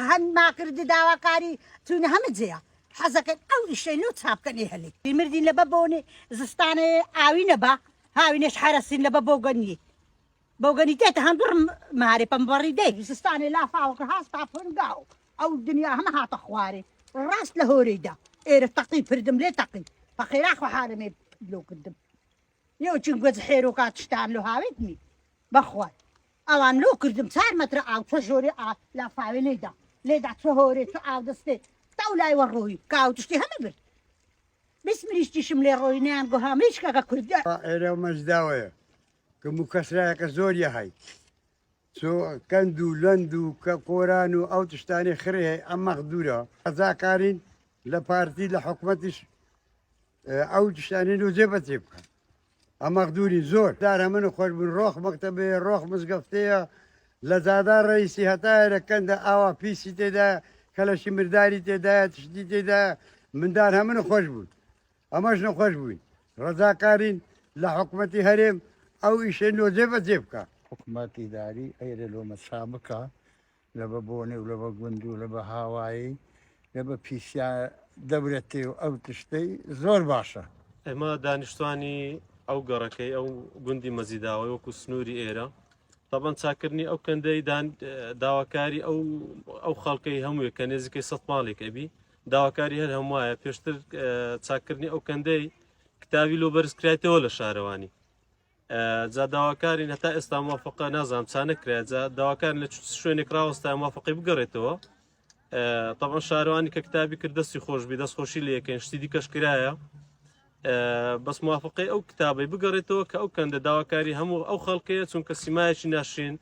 هەند ماکرد داواکاری چوینە هەمە جێیە حەزەکەن ئەو ئیشەی لۆ چابکەن ئێ هەلی مردین لە بە بۆنێ زستانێ ئاوی نەبا هاوینێش حەرەسین لە بە بۆگەنیێ بۆگەنی تێتە هەندڕ مارێ پەم بەڕی دەی زستانێ لافاوەکە هاستا پنگاو ئەو دنیا هەمە هاتە خوارێ ڕاست لە هۆرەیدا ئێرە تەقی پردم لێ تەقی فەقیرا خۆ حالەمێ لۆ کردم یەو چون گوەج حێرۆکا تشتان لۆ هاوێتنی بەخوای ئەوان لۆ کردم چار مەترە ئاو چە ژۆرێ ئا لافاوێ لێدا لێدا چە هۆرێ چ ئاو دەستێ تاو لای وە ڕۆی کاو تشتی هەمە برد بیست مریشتیشم لێ ڕۆی نیان گۆ هامریشکەکە کوردە. ئێرە مەجداوەیە کە موکەسرایەکە زۆریە هەی چۆ کەند و لەند و کە کۆران و ئەو تشتانەی خڕی هەی ئەم مەغدورە قەزاکارین لە پارتی لە حکومەتیش ئەو تشتانەی لۆ جێبەجێ بکەن ئەم مەغدوری زۆر دار هەمن خۆش بوون ڕۆخ مەکتەبەیە ڕۆخ مزگەفتەیە لە جادا ڕئیسی هەتا ئێرە کەندە ئاوا پیسی تێدا کەلەشی مرداری تێدایە تشتی تێدایە مندار هەمن خۆش بوون ئەمەش نەخۆش بووین ڕەزاکارین لە حکومەتی هەرێم ئەو ئیشەی لۆ جێبەجێ بکا. حکومەت ئیداری ئەیرە لۆمە چا بکا لە بە بۆنێ و لە بە گوند و لە بە هاوایی لە بە پیسیا دەورەتێ و ئەو تشتەی زۆر باشە. ئێمە دانیشتوانی ئەو گەڕەکەی ئەو گوندی مەزیداوەی وەکو سنووری ئێرە تەبەن چاکردنی ئەو کەندەی داواکاری ئەو ئەو خەڵکەی هەموویە کە نێزیکەی سە ماڵێک ئەبی داواکاری هەر هەموایە پێشتر چاکردنی ئەو کەندەی کتابی لۆ بەرز کرایتەوە لە شارەوانی جا داواکارین هەتا ئێستا موافقە نازانم چا نەکرا جا داواکار لە شوێنێک ڕاوەستا موافقی بگەڕێتەوە طبعا شارەوانی کە کتابی کرد دەستی خۆشبی دەست خۆشی لەکەن شتی دیکەش کرایە بەس موافقەی ئەو کتابەی بگەڕێتەوە کە ئەو کەندە داواکاری هەموو ئەو خەڵکەیە چونکە سیمایەکی ناشرین.